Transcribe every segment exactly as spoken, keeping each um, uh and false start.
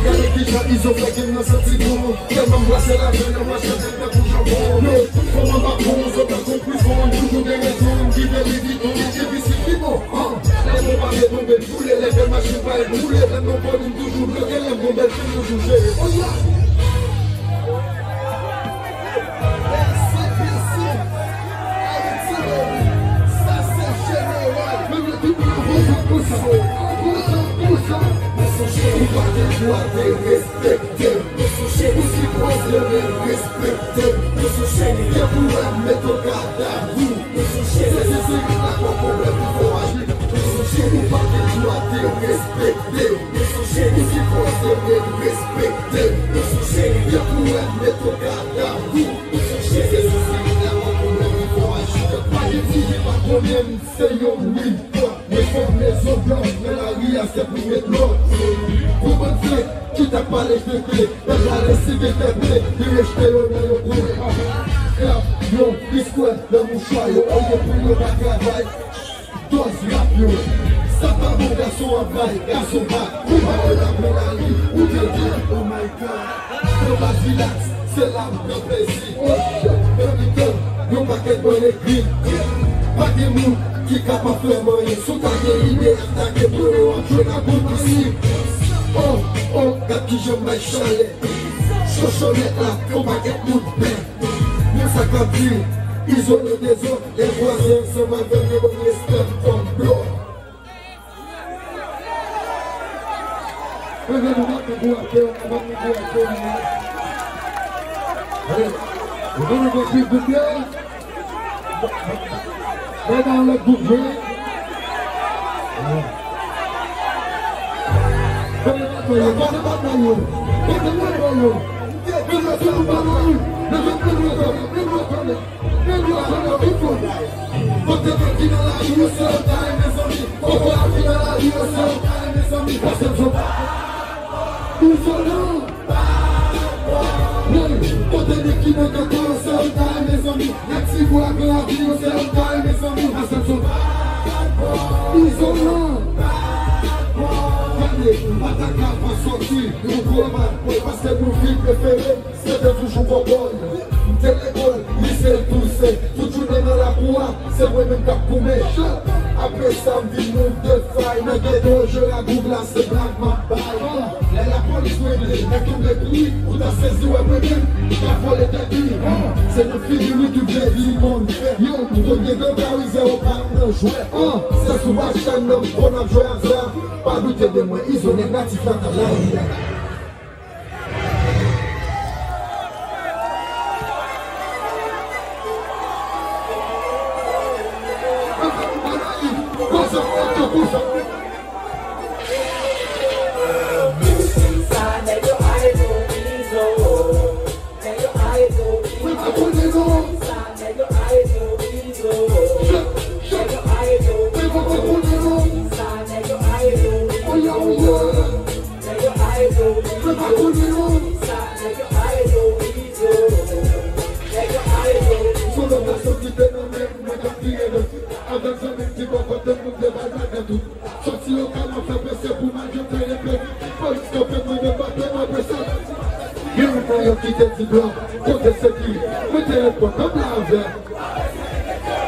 Gade kijan Izo fè gen nan santi bon. Tèlman m brase lajan, yo mache tankou janbon. Yo, kòman pa bon, zòt nan konprizon, toujou gen rezon, ki vle li di, ton li difisil, ki bon. Lè bon pa vle tonbe, m boule, lè bèl machin pa boule, lè non poli, m toujou bloke, lè m gon bèl fim, toujou jere. Oya! Mèsi, mèsi. Ayiti, baby. Sa se jeneral. Mwen mete pou nou konsa, konsa. Konsa, konsa. Mesye cheri, ou pa gen dwa derespekte m. Mesye cheri, ou sipoze respekte m. Mesye cheri, lè pou wè m met yon kadav ou. Mesye cheri, se, se, se, la poko wè pou fò aji. Mesye cheri, ou pa gen dwa derespekte m. Mesye cheri, ou sipoze respekte m. Mesye cheri, lè pou wè m met yon kadav ou. Mesye cheri, se, se, se, la poko wè pou fò aji. Pa gen fi ki pa konnen m. Se yon wi, mwen fòme zon blan nan lari a, se pou met lòd. Pou bandi ki t ap pale fete, pèp la resi gen tèt, li rejte yo nan yon kwen. Krab, yon, li skwè nan mouchwa yo, olye pou yo pa travay. Dòz rap yo, sa pa bon, gason ap bay, gason pa. Ou pa wè l ap nan lari, ou te di, oh my God. Nan baz rilaks, se la m pran plezi. Nan mitan yon pakèt bòn egri. Pa gen moun ki kapab fè m anyen. Si w ta gen ide atake m, konnen w ap jwe nan konpisi. Oh, oh, gad kijan m bay chalè. Chochonèt la, yon pakèt moun pè. Men sa k ap di, Izo nan dezòd, lè vwazen ansanm avè m, yo ban m respè m kòm blòd. Mezanmi, nou pa gen gwo aktè, nou pa gen gwo aktè, non. Alè, nou pa gen gwo aktè. Mwen ba yon lòt gwoup jwe. Kote batay yo? Kote batay yo? Kote batay yo? Kote batay yo? Kote nèg ki nan lari yo se yo ta ye, mezanmi. Kote a ki nan lari yo se yo ta ye, mezanmi. Paske m sot. Izolan. Hey, kote nèg ki nan ghetto yo se yo ta ye, mezanmi. Nèg Tibwa, Gran Ravin yo se yo ta ye, mezanmi. Paske m sot. Izolan. Gade, m pa ta ka pa sòti. Nou gwo mal, paske nou fi prefere. Se te toujou bòbòy. M te lekòl, lise l tou se. Tout jounen nan lakou a, se mwen menm k ap goumen. Apre sa, m vin move de fay. Nan geto, je ragout la, se blag m ap bay. Lè lapolis mwen vle, nèg tonbe kri, ou ta sezi wè mwen menm, m ka vole depi. Se nan figi li tout vle di konn fè. Yo, m konn gen gran karizè, ou pa m nan jwèt. Se sou machann nan m konn ap jwe aza. Pa doute de mwen, Izo nèg natif natal la. Son lòt gason ki te nan men mwen k ap vire do. Avèk zanmi m ki bò kote m, nou te bay blag nan tout. Sòti lokal, mwen fè presyon pou m al jwenn tèren pèdi. Polis kanpe mwen, yo kanpe mwen, presyon. Gen youn nan yo ki te di blan, kote se ki? Mwen te reponn, ann la avè.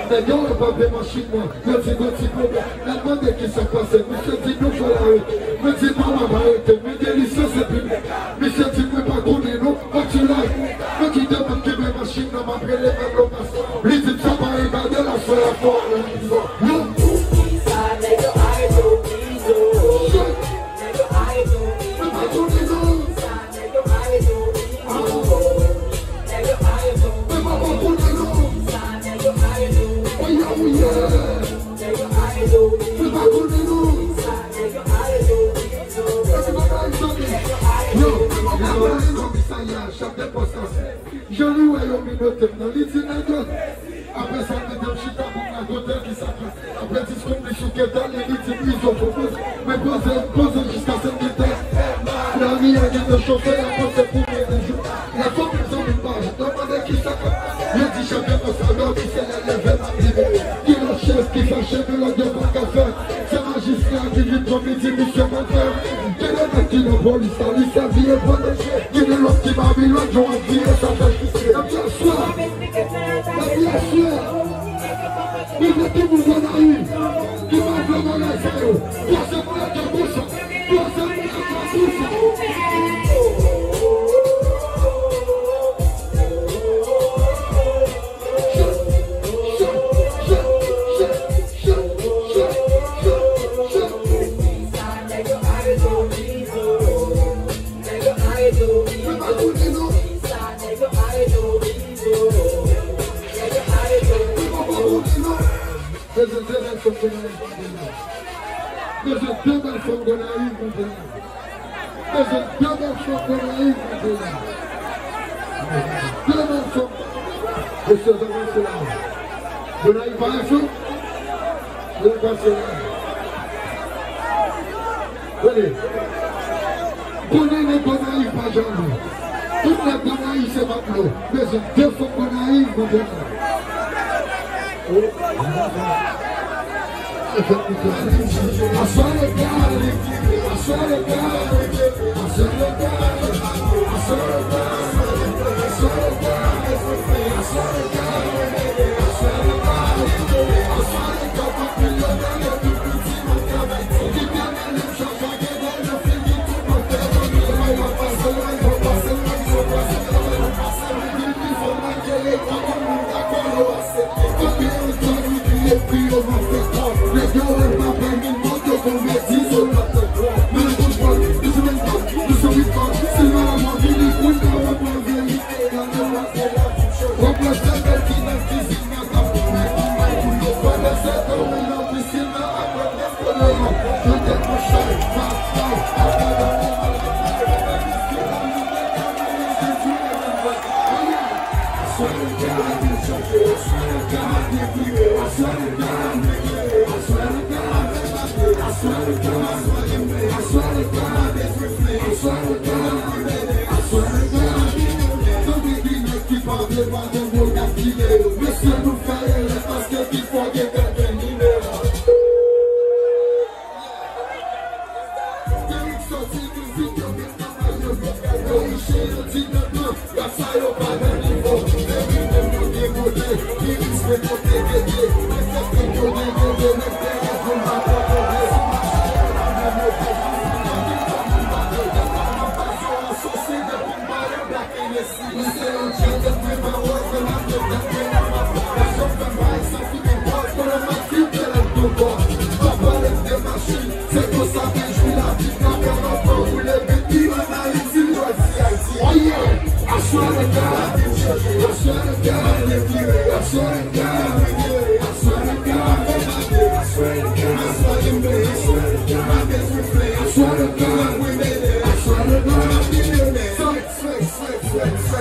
Nèg yo wè pa vle machin mwen, yo di gon ti pwoblèm. N a mande kisa k pase, misye di nou fè lari. Mwen di pa mwen pa rete, men delisyon se pi. Misye di mwen pa konnen non, mwen di la. Mwen kite mwen kenbe machin nan, m ap rele mwen Lokas. Li di m sa pa regade la fè la fò. Yo. Mwen pa konnen non. Mwen pa konnen non. Oye, oye. Mwen pa konnen non. Yo, mwen pa konnen non. Komisarya, chèf de pòs la. Jan li wè yo minote m nan, li di nèg yo. Apre sa, li mete m chita pou m rakonte l kisa k pase. Apre diskou m, li souke tèt li, li di m Izo fò poze. Mwen poze, m poze jiskaske m gen tèt. Lari a gentan chofe, y ap panse pou mwen de jou. Lè fò mwen zanmi m pa jan, yo mande kisa k ap pase. Yo di chèf de pòs la dòmi, se lè leve m ap libere. Ki lòt chèf ki fache, men lòt yo pa ka fè. Se majistra ki vin pran m, li di misye pa fè. Gen de nèg ki nan polis la, li sèvi e pwoteje. Gen de lòt ki Babilòn, yo ap vire sa fè jis. Depi aswè, depi aswè, mwen vle tout moun Gonayiv ki pa vle bagay sa yo. Pase pou yo te konsa, pase pou yo te konsa. Bezwen de bèl fanm Gonayiv, mwen vle la. Bezwen de bèl fanm Gonayiv, mwen vle la. Bezwen de bèl fanm Gonayiv, mwen vle la. De bèl fanm. Mesye, zanmi, se la. Gonayiv pa yon fanm. Gonayiv pa se la. Tande. Konnen nèg Gonayiv pa jalou. Tout nèg Gonayiv se matlo. Bezwen de fanm Gonayiv, mwen vle la.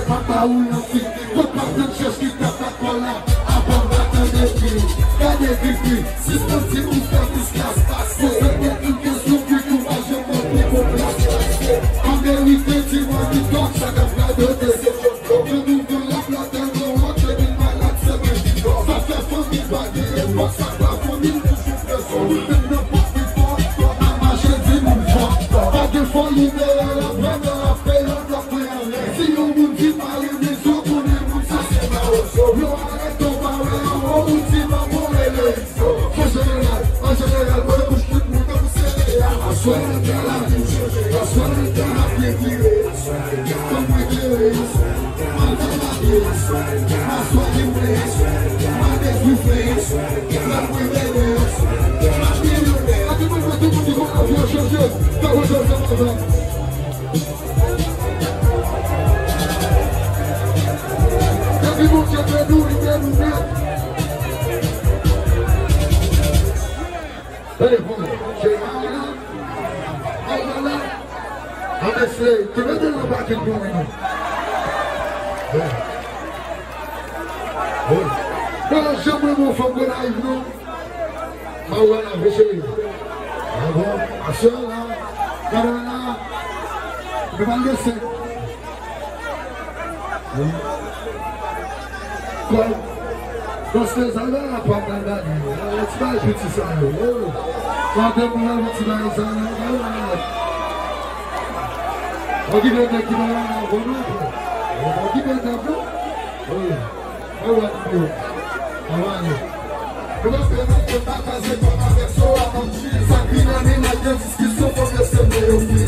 Papa ou nan fi, kot pa pran chèch ki tap ak kòla. Avan w pa tande kri, gade pipi, sispann di ou fè plis klas pase. Se te yon kesyon ki tou pa janm nan pi bon plas pase. An verite, di mwen ki tòt, sa k ap radote se fòk. Yo nou vin la plate nan wòt, yo vin malad, se mwen ki fò. Sa fè fanmi pa gen epòk, sa pa fanmi toujou prezan. Ou vin nan pòt pi fò, fò pa mache di moun fò. Pa gen fò lidè, la premye la fè yon blòk mwen anlè. Si yon moun di pa renmen sa, konnen moun sa se mawozo. Yo arete w pa wè anwo, ou di manman w rele Izo. An jeneral, an jeneral, mwen bouch tout moun tankou sereya. Depi Bondye fè nou, li fè nou nèt. Tande, bon, se Ayana. Ayana. Ann eseye. Te mete nan pati pou mwen, non. Bon. Bon. Bon, janm mwen, bon, fanm Gonayiv, non. Mawou a lave, cheri. Ah bon? Aswè la. Gade la. Nou pa lese. Kòm, paske sa la pa gade. Ti bagay piti sa yo. Gade pou la ti bagay sa yo. Okipe de ki la, bon, non. Okipe de pou. Wi. Mwen wè videyo. Mwen wè videyo. Yo pa fè nan kè pa kaze kòm avèk so a manti. Sa ki nan mennaj nan diskisyon fòk yo semble yo fri.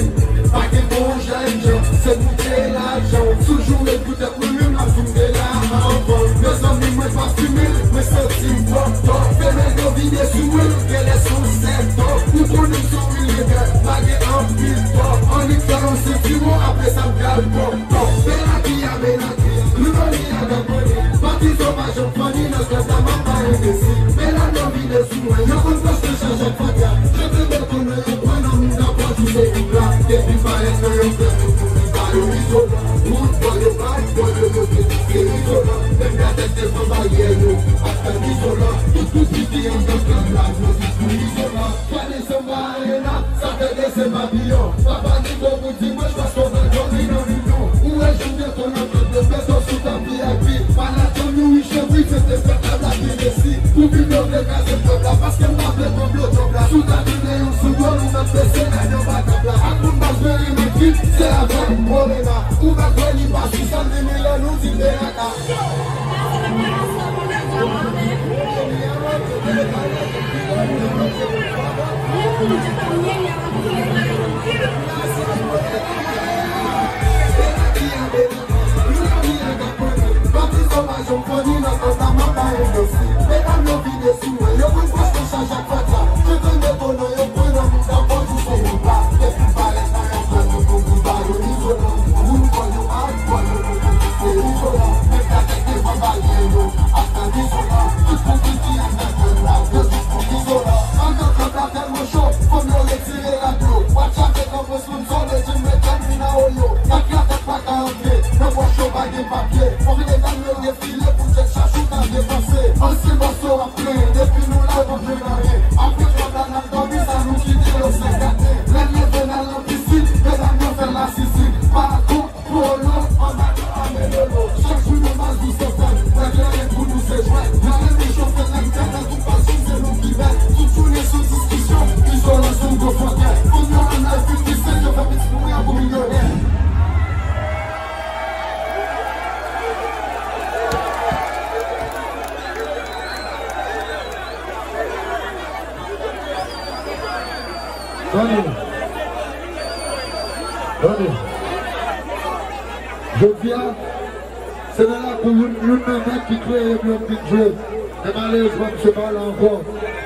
Pa gen bon jèn jan, se pou te lajan. Toujou ret pou tèt mwen menm la fouke la anvan. Mezanmi mwen pa fimen, mwen santi m pran tan. Fè nèg yo vide sou mwen, genlè se yon sèt tan. Ou konnen m se yon ilegal, pa gen anpil tan. Annik fè yon sentiman, apre sa m pral pran tan. Bèl la ki a bèl la. Li mande a gad mande, patizan pa janm fanni nan sèt la m ap bay enbesil. Men la nan vide sou mwen, yo konn panse chak fatra. Chante bèl konnen yo pran nan moun nan pran sou se tout la. Depi parèt nan yon frè nou pou li ba yo izolan. Wout bò yo bay, bò yo yo te se izolan. Menm gade devan baryè yo, ap tann izolan. Tout kout pipi an gaz nan blag yo jis pou izolan. Gade Samba Arena, Satède se papiyon. Papa Nico pou dimanch, paske w pral dòmi nan milyon. Ou wè jounen konn antre de peso sou tapi V I P. Manager nou riche wi, se te fèt la blak enbesil. Pou vin yo vle kraze pèp la, paske m pa vle pran blodòb la. Si w ta tounen yon sou dwòl, ou mèt bese nan yon batab la. Ak moun baz meri Medfil, se avèk Morena. Ou pa kwè li pa sou sèn, li milè nou di P A K. Tèlman cho, fò m yo retire rad yo. Watch avèk anfans moun sòlè, di m mèt vin a oyo. Nan klatèt pa ka antre, nan pòch yo pa gen papye. Fòk medam yo defile pou tchèk chach ou ta depanse. Ansyen bòs yo ap plenyen, depi nou la yo pa jwenn anyen. Apre trant la n ap dòmi, sa nou kite yo se gaten. Lè n leve n al nan pisin, medam yo fè lasisin. Maraton, Polo, anba nan ame lolo. Chak jou nou mal di se fèt. Wè kleren pou nou se jwèt. Yo renmen chofe lèm tèt nan tout fason, se nou ki bèt. Tout jounen sou diskisyon, izolan sou gwo fòkè. Kounye a nan fil ki sèt, yo fè pitit mouri an pou milyonè. Tande. Tande. Jodi a, se nan lakou youn, youn nan nèg ki kreye m yo m vin jwe. Men malerezman, misye pa la ankò.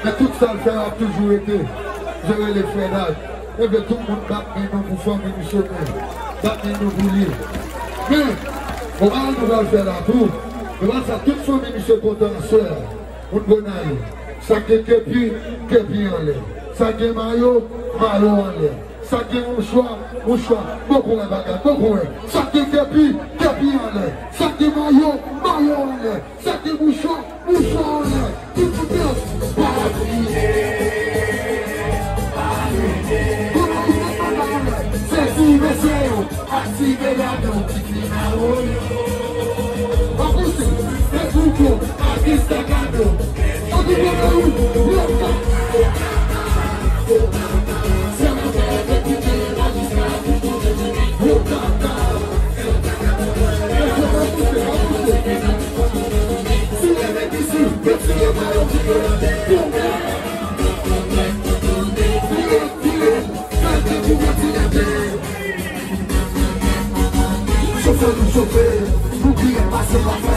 Men tout sa l fè a ap toujou rete. Misye rele Frèdag. Ebyen, tout moun bat men nou pou fanmi misye, men bat men nou pou li. Men, bon, bagay nou pral fè la tou. Nou pral fè tout fanmi misye kontan aswè a. Moun Gonayiv, sa k gen kepi, kepi anlè. Sa k gen mayo, mayo anlè. Sa k gen mouchwa, mouchwa. Bon kouwè bagay, bon kouwè. Sa k gen kepi, kepi anlè. Sa k gen mayo, mayo anlè. Sa k gen mouchwa, mouchwa anlè. Tout moun danse. Pa kriye, pa kriye. Gonayiv, mete men anlè. Sezi mesye yo. Aktive radyo, pikin a oyo. An pouse, fè koukou, ak estakado. An tou kote ou, yo ka. Se nan kè de pikin la jiska la kou kote di yo ka. Mesye, an pouse, an pouse. Si leve pisi, mete yo pa yo ki yo. Chofe, nou byen pase la fè.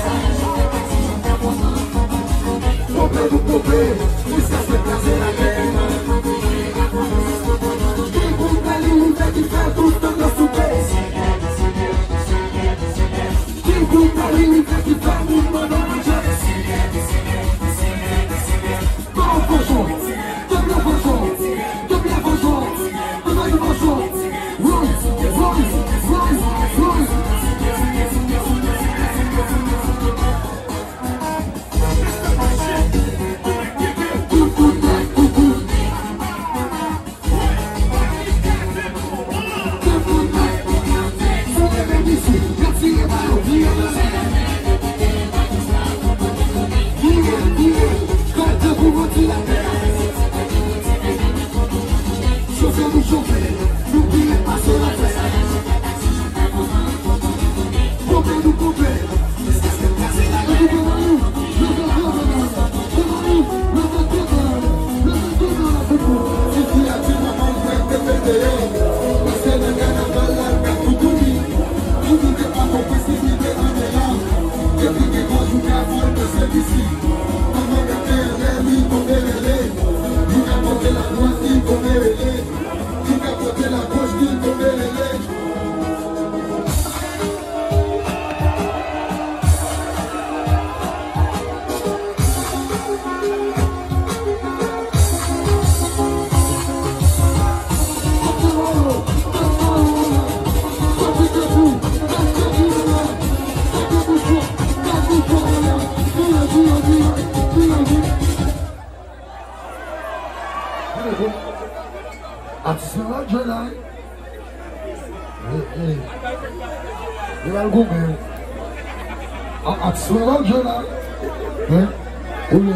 Ponpe nou ponpe, jiskaske kraze latè. Ki group la li rive ki fè tout tandans soupe? Ki group la li rive ki fè moun mande manje? Bon, bon, bon. Double vojon, double vojon, double vojon. Run, run, run, run. Tout, tout, tout, tout, tout. Atis mwen pa jwe la, wi. Ey, ey. Li al goumen. A, atis mwen pa jwe la, wi. Ey, wi.